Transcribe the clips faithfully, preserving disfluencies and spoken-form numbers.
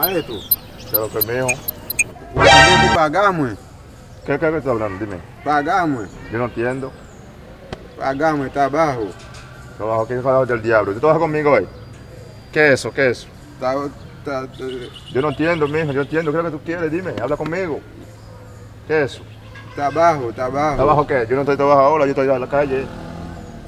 Ay, tú. ¿Qué es lo que, mijo? Ou pa paga mwen. ¿Qué, qué es lo que está hablando? Dime. Paga mwen. Yo no entiendo. Paga mwen, trabajo. ¿Trabajo qué? Trabajo del diablo. ¿Tú trabajas conmigo hoy? ¿Qué es eso? ¿Qué es eso? Ta, ta, ta, Yo no entiendo, mijo. Yo no entiendo. ¿Qué es lo que tú quieres? Dime. Habla conmigo. ¿Qué es eso? Trabajo, trabajo. ¿Trabajo qué? Yo no estoy trabajando ahora, yo estoy en la calle.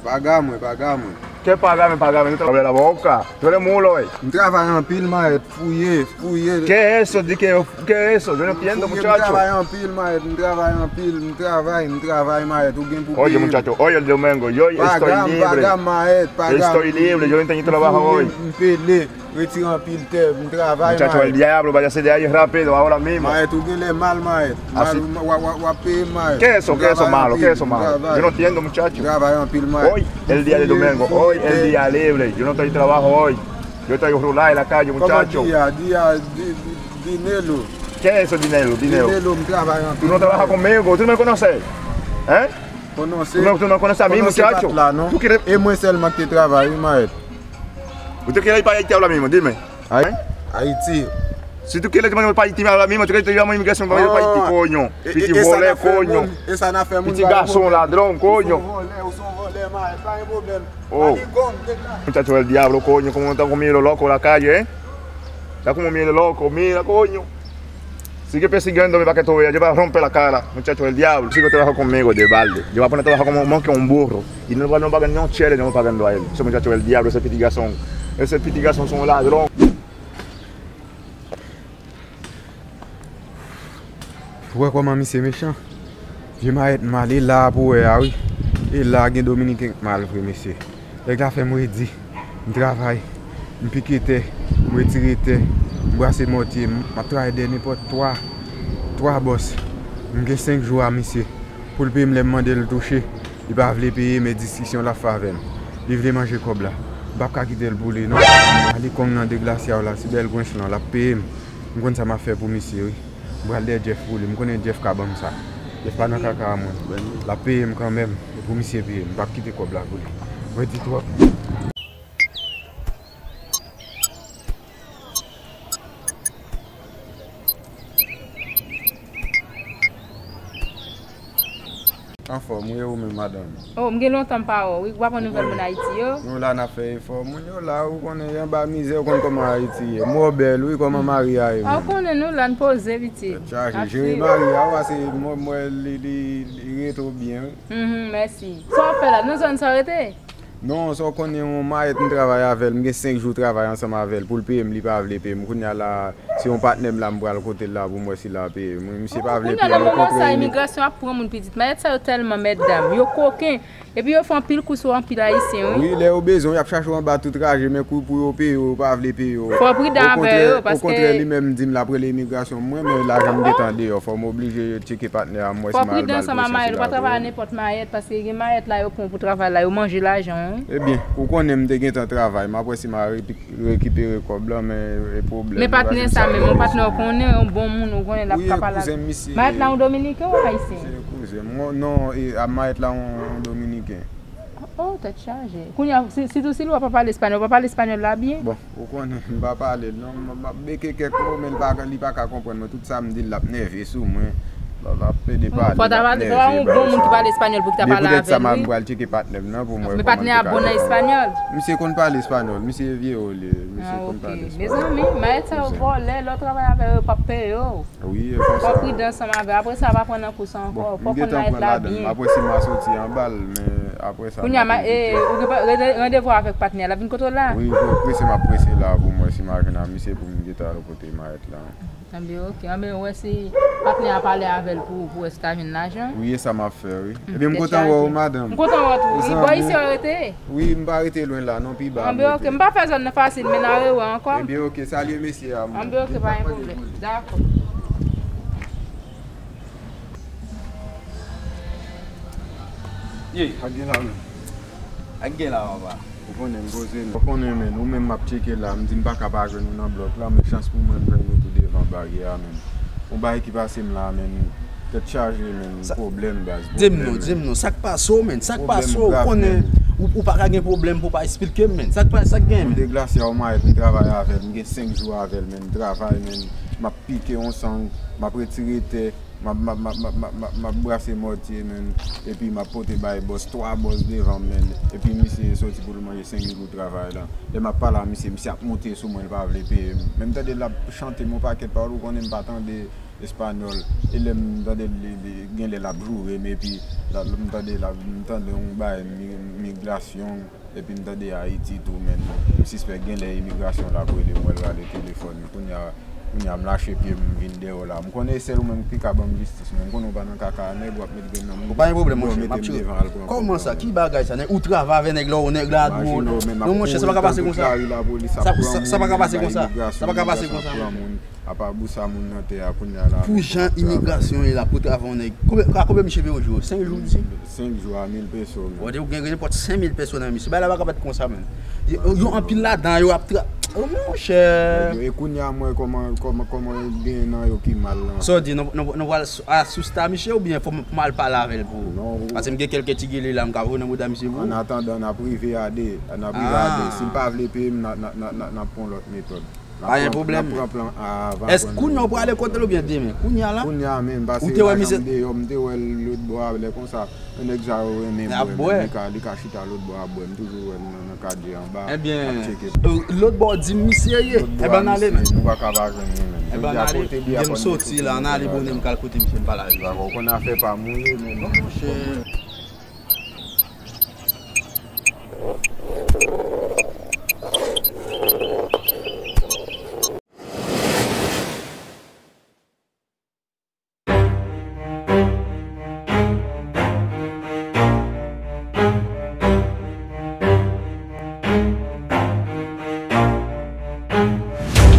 Paga mwen, paga mwen. ¿Qué paga mwen, paga mwen? Tú te abres la boca. Tú eres mulo, eh. M travay anpil, mayèt, fouye, fouye. ¿Qué es eso? Di que, ¿qué es eso? Yo no entiendo, fouye, muchacho. M travay anpil, mayèt, m travay anpil, m travay, m travay, mayèt, ou gen pou peye m. Oye, muchacho, hoy el domingo, yo estoy libre. Paga m, paga m, mayèt, paga m. Estoy libre, yo no tengo trabajo hoy. Fouye, m pele. Retire anpil tè, m travay, mayèt. Muchacho, el diablo, váyase de ahí rápido, ahora mismo. Mayèt, ou genlè mal, mayèt. Mal, w ap peye m, mayèt. ¿Qué es eso? ¿Qué es eso malo? ¿Qué es eso malo? Yo no entiendo, muchacho. M travay anpil, mayèt. Hoy, el día de domingo, hoy, el día libre. Yo no estoy trabajo hoy. Yo estoy rulay en la calle, muchacho. Kòman dia, dia, di, di, dinelo. ¿Qué es eso, dinelo? Dinelo. Dinelo, m travay anpil. Tú no trabajas conmigo, tú no me conoces. ¿Eh? Tú no, tú no conoces a mí, muchacho. Tú quieres... E mwen sèlman ki te travay, wi, mayèt. Usted quiere ir para Haití ahora mismo, dime. Ay, Ayiti. Si tú quieres irte para Haití ahora mismo, tú quieres ir a imigración para irte para Haití, coño. Piti vòlè, coño. Piti gason ladrón, coño. Ou son vòlè, ou son vòlè, mayèt, pa gen pwoblèm. Oh. Muchacho del diablo, coño, como está comiendo loco la calle, eh? Está como medio loco, mira, coño. Sigue persiguiéndome para que tú veas, yo voy a romper la cara, muchacho del diablo. Sigue trabajando conmigo de balde. Yo voy a poner a trabajar como monkey un burro. Y no, no pagan ni un chele, no pagan a él. Ese muchacho del diablo, ese pitigason. Ese pitigason es un ladrón. Ou wè kòman misye mechan? Vye mayèt mal, e la pou wè a wi. E la gen dominiken k mal vre mesye. Nèg la fè m redi. M travay. M pike tè. M retire tè. M brase mòtye. M ap travay dèyè nenpòt twa, twa bòs. M gen senk jou a misye. Pou l peye m lè m mande l touche. Li pa vle peye, men diskisyon l ap fè avè m. Li vle manje kòb la. M p ap ka kite l pou li non. Ale kong nan deglasya w la, ti bèl gwench lan, l ap peye m. M konn sa m ap fè pou misye wi. M pral dèyè Jeff pou li. M konnen Jeff ka ban m sa. Jeff pa nan kaka a mwen. L ap peye m kanmenm. E pou misye peye m. M p ap kite kòb la pou li. Mwen di twòp. Anfòm, wi, e ou menm, madanm? Oh, m gen lontan m pa wè w, wi. Ou pa pran nouvèl moun Ayiti yo? Nou la, n ap fè efò. Moun yo la, ou konnen, anba mizè, ou konn kòman Ayiti ye. Mò bèl, wi, kòman mari a ye menm? Ah, ou konnen nou la, n poze, pitit. Tèt chaje. Jere mari a, w a se mò, mò, li, li, li rete w byen, wi. Mhm, mèsi. Sa w ap fè la? Nan zòn sa w rete? Non, sa w konnen, yon mayèt m travay avè l, m gen senk jou travay ansanm avè l, pou l peye m, li pa vle peye m. Kounye a la, se yon patnè m la, m pral kote l la pou m wè si l a peye m. Wi, misye pa vle peye m, okontrè. Kounye a nan moman sa, imigrasyon ap pran moun pitit. Mayèt sa yo tèlman mètdam, yo koken, epi yo fè anpil kou sou anpil ayisyen, wi. Wi, lè yo bezwen w, y ap chache w anba tout raje, men kou pou yo peye w, yo pa vle peye w. Fò w pridan avè yo, paske... Okontrè, okontrè, li menm di m l ap rele imigrasyon, m renmen lajan m gentan deyò, fò m oblije tcheke patnè a m, m wè si m a al ba l konsèy si l a peye m. Fò w pridan ansanm a mayèt, ou pa travay a nenpòt mayèt, paske gen mayèt la yo pran pou travay la, yo manje lajan w, wi. Ebyen, ou konnen m te gentan travay, m ap wè si m a repi-, rekipere kòb la, men e pwoblèm. Men patnè sa menm, yon patnè w konnen, yon bon moun ou konnen l ap ka pale avè w. Wi, e kouzen misye. Mayèt la yon dominiken ou ayisyen? Se kouzen m. Non, e, a mayèt la yon, yon dominiken. Oh, tèt chaje. Kounye a, si, sitou si l wè w pa pale espanyòl, w pa pale espanyòl la byen? Bon, ou konnen, m pa pale l non, m, m ap beke kèk mo, men l pa, li pa ka konprann mwen. Tout sa m di l, l ap nève sou mwen. L ap, l ap plede pale, l ap nève, l ap pale. Fò w ta pale, fò w yon bon moun ki pale espanyòl pou ki ta pale avè l, wi. Men poutèt sa, m pral tcheke patnè m nan pou m wè kòman l te ka pale espanyòl. Men patnè a bon nan espanyòl? Misye konn pale espanyòl, misye vye olye, misye konn pale espanyòl. Ah, ok. Mezanmi, mayèt sa yo vòlè, lè w travay avè yo, yo p ap peye w. Wi, e konsa. Fò w pridan ansanm avè yo. Apre sa, pa pran nan kou sa ankò. Fò w konn mayèt la byen. Bon, m gentan pran ladan l. Apre si m a soti anba l, men apre sa, m ap evite. Kounye a, e, ou gen pa, rande-, randevou avèk patnè a, l ap vin kote w la? Wi, m prese, m ap prese la pou m wè si m a jwenn ak misye pou m gentan al kote mayèt la. Anben, ok. Anben, ou wè si patnè a pale avè l pou, pou wè si w ta jwenn lajan? Wi, e sa m ap fè, wi. Ebyen, m kontan wè w, madanm. M kontan wè w tou, wi. Bò isi w rete? Wi, m pa rete lwen la, non, pi ba m rete. Anben, ok. M pa fè zòn nan fasil, men n a rewè ankò. Ebyen, ok. Salye mesye a, mwen. Anben, ok, pa gen pwoblèm. Dakò. Ye, ak gen la menm. Ak gen la, papa. Ou konnen m poze nou. Ou konnen, men, ou menm m ap tcheke la, m di m pa ka pa jwenn ou nan blòk la, men chans pou mwen, m jwenn nou tou devan baryè a, men. Yon bagay ki pase m la, men, tèt chaje, men, pwoblèm, baz, pwoblèm, men. Di m non, di m non, sa k pase w, men, sa k pase w, ou konnen, Ou, ou pa ka gen pwoblèm pou w pa esplike m, menn. Sa k pa, sa k gen, menn? Degrasya w mayèt, m travay avè l, m gen senk jou avè l, menn, m travay, menn, m ap pike yon sang, m ap retire tè, m ap, m ap, m ap, m ap, m ap, m ap, m ap brase mòtye, menn, epi m ap pote bay bòs, twa bòs devan m, menn, epi misye soti pou l manje senk jou travay la. Lè m ap pale a misye, misye ap monte sou mwen, li pa vle peye m. Men m tande l ap chante m yon pakèt pawòl, ou konnen m pa tande espanyòl. E lè m tande li, li, genlè l ap joure m, epi la, m tande l ap, m tande yon bagay mi-, migrasyon, epi m tande Ayiti tou, menn. M sispèk genlè imigrasyon la ap rele m, wè l rale telefòn li. Kounye a, kounye a m lache pye m, m vin dèyè w la. M konnen e sèl ou menm ki ka ban m jistis, men m konnen w pa nan kaka a nèg, w ap met grenn nan moun. Ou pa gen pwoblèm, monchè, m ap tcheke. Kòman sa? Ki bagay sa? Nèg, ou travay avè nèg la, ou nèg la dwòl. Non, monchè, sa pa ka pase konsa. Sa, sa, sa pa ka pase konsa. Sa pa ka pase konsa. Apa bousa moun nan tè a kounye a la. Pou jan imigrasyon ye la, pou travay yon nèg. Konbyen, a konbyen misye peye w jou? Senk jou, w di? Senk jou a mil peso, menn. Ou di ou gen, gen nenpòt senk mil peso nan men misye. Bagay la pa ka fèt konsa, menn. Yo, yo anpil ladan, yo ap tra-, oh, monchè. E kounye a, m wè kòman, kòman, kòman gen nan yo ki mal lan. Sa w di, nou, nou, nou pral asusta misye oubyen fò m, m al pale avè l pou ou? Non. Paske m gen kèlke ti gele la, m ka voye nan bouda misye pou ou. An atandan, n ap rive a de, n ap rive a de. Si l pa vle peye m, n a, n a, n a, n a, n ap pran lòt metòd. Pa gen pwoblèm. N ap pran plan A avan. Èske kounye a w prale kote l oubyen demen? Kounye a la? Kounye a menm, paske lajan m deyò, m te wè l lòt bò a, lè konsa, yon nèg sa yo renmen bwè, li ka, li ka chita lòt bò a bwè, m toujou wè l nan, nan kadye anba, ap tcheke. Ebyen, lòt bò w di m misye ye. Ebyen, ann ale, menn. Ou pa ka pa jwenn li, menn. Ebyen, ann ale, kote m soti la, ann ale bonè, m ka al kote misye, m pale avè l. Ou konnen afè pa m ou ye, menn. Monchè.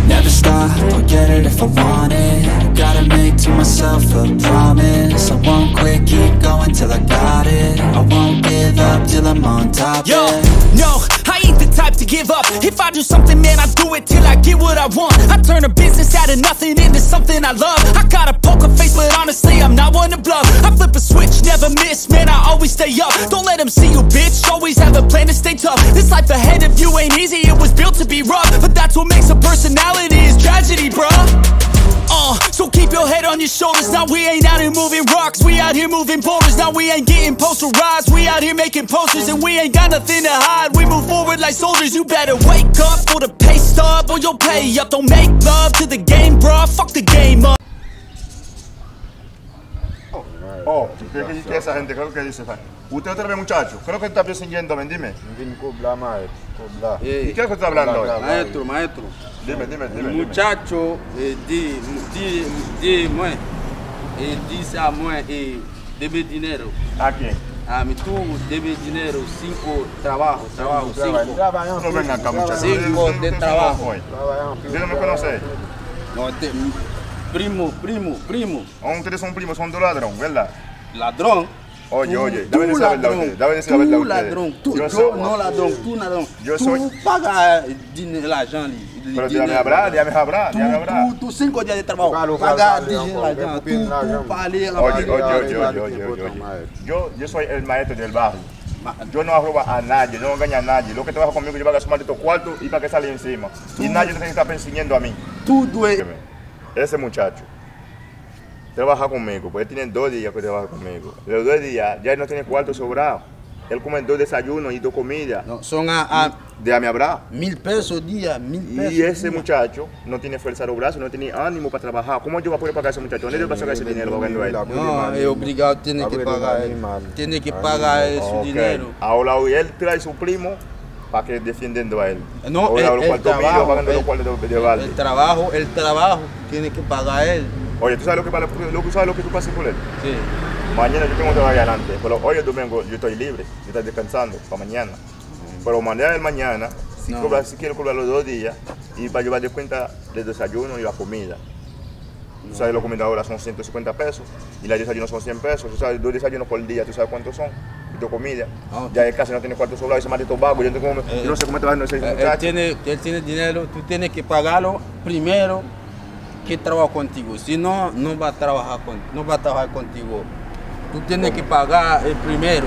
Never stop, I'll get it if I want it. Gotta make to myself a promise. I won't quit, keep going till I got it. I won't give up till I'm on top. Yo, no, I ain't the type to give up. If I do something, man, I do it till I get what I want. I turn a business out of nothing into something I love. I got a poker face, but honestly, I'm not one to bluff. I flip a switch, never miss, man, I always stay up. Don't let 'em see you, bitch, always have a plan to stay tough. This life ahead of you ain't easy, it was built to be rough. But that's what makes a personality is tragedy, bruh. Uh, so keep your head on your shoulders. Now we ain't out here moving rocks, we out here moving boulders. Now we ain't getting posterized, we out here making posters. And we ain't got nothing to hide, we move forward like soldiers. You better wake up for the pay stub or you'll pay up. Don't make love to the game, bruh, fuck the game up. Oh, oh, ¿qué, qué, qué es esa gente? Claro que dice, fa. Usted otra vez, muchacho. ¿Qué es lo que está persiguiendo, men? Dime. M vin kobla, maestro. Kobla. Eh, ¿y qué es lo que está hablando hoy? Maestro, maestro. Dime, dime, dime, dime. Muchacho, eh, di, di, di mwen. Eh, di sa mwen, eh, debe dinero. ¿A quién? A mí, tú debe dinero, cinco trabajo, trabajo, cinco. Trabaja, trabaja. No venga acá, muchacho. Cinco de trabajo. ¿Usted no me conoce? No, este, primo, primo, primo. Ustedes son primos, son dos ladrón, ¿verdad? Ladrón. Oye, oye, dame decir la verdad a ustedes, dame decir la verdad a ustedes. Tú ladrón, tú, yo no ladrón, tú ladrón. Yo soy. Tú paga dinero, lajan li. Pero déjame hablar, déjame hablar, déjame hablar. Tú, tú, tú cinco días de trabajo, paga dinero, lajan, tú, tú pale. Oye, oye, oye, oye, oye, oye. Yo, yo soy el maestro del barrio. Yo no robo a nadie, yo no engaño a nadie. Los que trabajan conmigo, yo pago su maldito cuarto y para que sale encima. Y nadie no tiene que estar persiguiendo a mí. Tú, tú, eh. Ese muchacho. Trabaja conmigo, pues él tiene dos días que trabaja conmigo. Los dos días, ya él no tiene cuarto sobrado. Él come dos desayunos y dos comidas. No, son a, a. Déjame hablar. Mil pesos día, mil pesos día. Y ese muchacho no tiene fuerza de los brazos, no tiene ánimo para trabajar. ¿Cómo yo voy a poder pagar a ese muchacho? ¿Dónde yo voy a sacar ese dinero para pagar a él? No, es obligado, tiene que pagar él. Tiene que pagar él su dinero. Ahora él trae su primo para que defiendan a él. No, él, él trabajo, él, él trabajo, él trabajo, tiene que pagar él. Oye, ¿tú sabes lo que, lo, tú sabes lo que tú pasas por él? Sí. Mañana yo tengo que trabajar adelante, pero hoy es domingo, yo estoy libre, yo estoy descansando para mañana. Pero mandé a él mañana, si cobra, si quiere cobrar los dos días, y para llevar de cuenta de desayuno y la comida. Tú sabes, la comida ahora son ciento cincuenta pesos. Y la desayuno son cien pesos. Tú sabes, dos desayunos por día, ¿tú sabes cuántos son? Y dos comidas. Ya él casi no tiene cuarto sobrado, ese maldito vago, yo no sé cómo, yo no sé cómo está haciendo ese muchacho. Él tiene, él tiene dinero, tú tienes que pagarlo primero que trabajo contigo. Si no, no va a trabajar con, no va a trabajar contigo. Tú tienes que pagar el primero.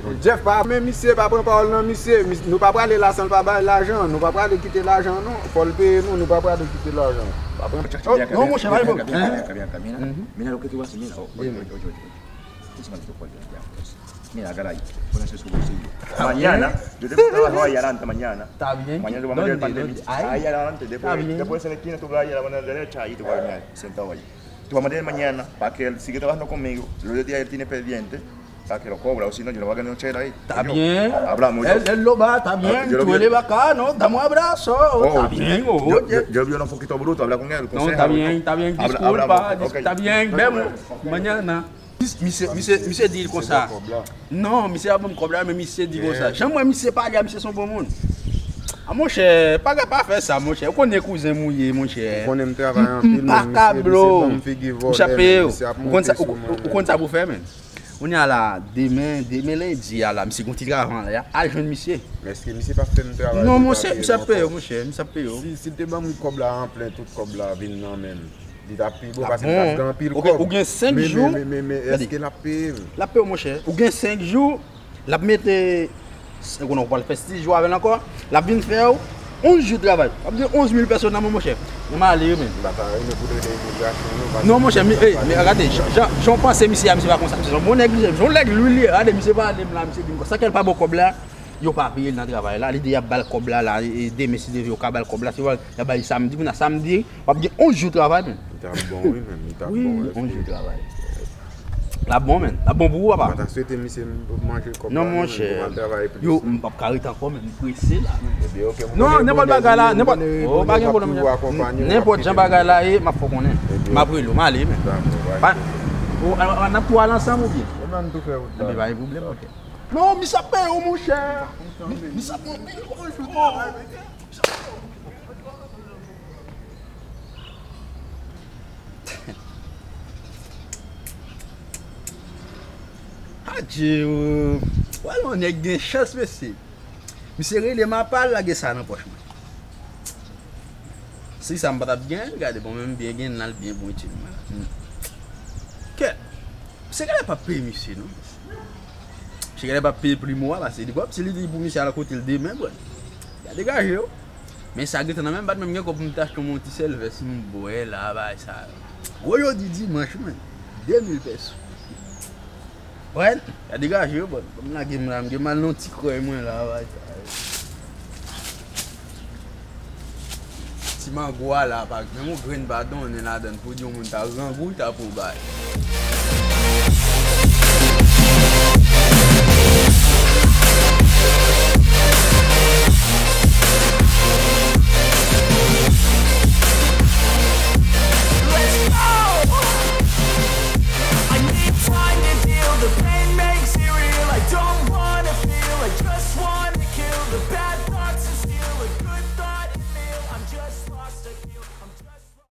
Jeff, pa men misye, pa pran pawòl nan misye. Mis- Nou pa prale la san l pa bay lajan. Nou pa prale kite lajan, non. Fò l peye nou, nou pa prale kite lajan. Pa pran. Oh, non, monchè, pa gen pwoblèm. Mira lo que tú vas, mira. Oh, oye, oye, oye, oye. Mira, gala ahí. Pones eso como si. Mañana, yo te trabajo ahí adelante mañana. Está bien. Mañana tú vas a meter el pan de mí. Ahí adelante, después, después de la esquina, tú vas a ir a la mano derecha, ahí tú vas a mirar, sentado ahí. Tú vas a meter mañana para que él siga trabajando conmigo. Los otros días él tiene pendiente para que lo cobra, o si no, yo no voy a ganar un chela ahí. Está bien. Hablamos. Él, él lo va, está bien. Tú le va acá, ¿no? Dame un abrazo. Está bien. Yo, yo, yo vi un poquito bruto, habla con él. No, está bien, está bien. Disculpa, está bien. Vemos mañana. Misye, misye, misye di l konsa. Non, misye ap ban m kòb la, men misye di konsa. Jan m wè misye pale a, misye se yon bon moun. A monchè, pa, pa fè sa, monchè. Ou konnen kouzen m ou ye, monchè. Ou konnen m travay anpil, men misye, misye ban m figi vòlè, men misye ap monte sou mwen. Ou konn sa pou fè, men. Kounye a la, demen, demen lendi a la, misye gon ti travay la, al jwenn misye. Men èske misye p ap fè m travay? Non, monchè, misye ap peye w, monchè, misye ap peye w. Si, si l te ban m kòb la an plen, tout kòb la vin nan men m. Li t ap pi bon, paske m t ap gen anpil kòb. Ou gen senk jou. Men, men, men, men, èske l ap peye m? L ap peye w, monchè. Ou gen senk jou, l ap mete, ou konnen ou pral fè sis jou avè l ankò, l ap vin fè w onz jou travay. W ap gen onz mil pèso nan men w, monchè. Ou malere, men. M pa ta renmen pou l rele imigrasyon, non, paske... Non, monchè, men, gade, jan, jan w panse misye a, misye pa konsa. Misye se yon bon nèg, misye se yon nèg lwi li ye. Gade, misye pale m la, misye di m konsa, sa ke l pa ba w kòb la, yo pa peye l nan travay la. Li di y ap ba l kòb la, la, e, demen, si Dye vle, yo ka ba l kòb la. Se vre, y ap ba li samdi, kounye a samdi, w ap gen onz jou travay, men. Li t ap bon, wi, men. Li t ap bon, wi, onz jou travay. L ap bon, men. L ap bon pou ou, papa. Mwen ta swete misye manje kòb la, non, monchè. Pou m al travay plis. Yo, m p ap ka ret ankò, men. M prese la, men. Ebyen, ok, m konnen nenpòt bagay la, nenpòt, oh, pa gen pwoblèm. Nenpòt jan bagay la ye, m ap fè w konnen. M ap rele w, m ale, men. Dakò, bye. N ap tou al ansanm oubyen? Ebyen, n tou fè wout la. Ebyen, pa gen pwoblèm, ok. Non, misye ap peye w, monchè. Misye ap peye w. Adje, wè yon nèg gen chans, mesye. Misye rele m apa, l lage sa nan pòch mwen. Si sa m pa t ap gen, gade, bon, menm byen gen nan l byen bon itil mwen la. Kèt. Misye genlè p ap peye misye, non. Misye genlè p ap peye primo a, paske li p ap, si li di pou misye al kote l demen, bwè. Ya degaje yo. Men sa gentan nan men m, m pa t menm gen kòb pou m te achte yon ti sèl vès, m bwè la, bagay sa. Gwo jodi dimanch, men. De mil pèso. Bwè, ya degaje yo, bwè. Ban m lage m la, m gen mal nan ti krèy mwen la, bagay sa. Ti mango a la, pa menm yon grenn pa donnen ladan l pou di yon moun ta grangou, ta pou bay.